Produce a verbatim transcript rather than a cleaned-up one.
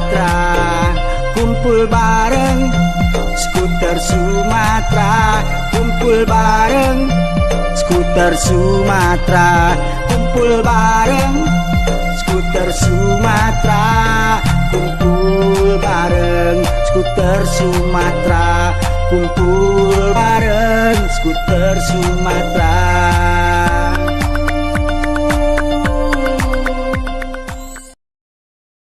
Sumatera, kumpul bareng skuter Sumatera, kumpul bareng skuter Sumatera, kumpul bareng skuter Sumatera, kumpul bareng skuter Sumatera, kumpul bareng skuter Sumatera.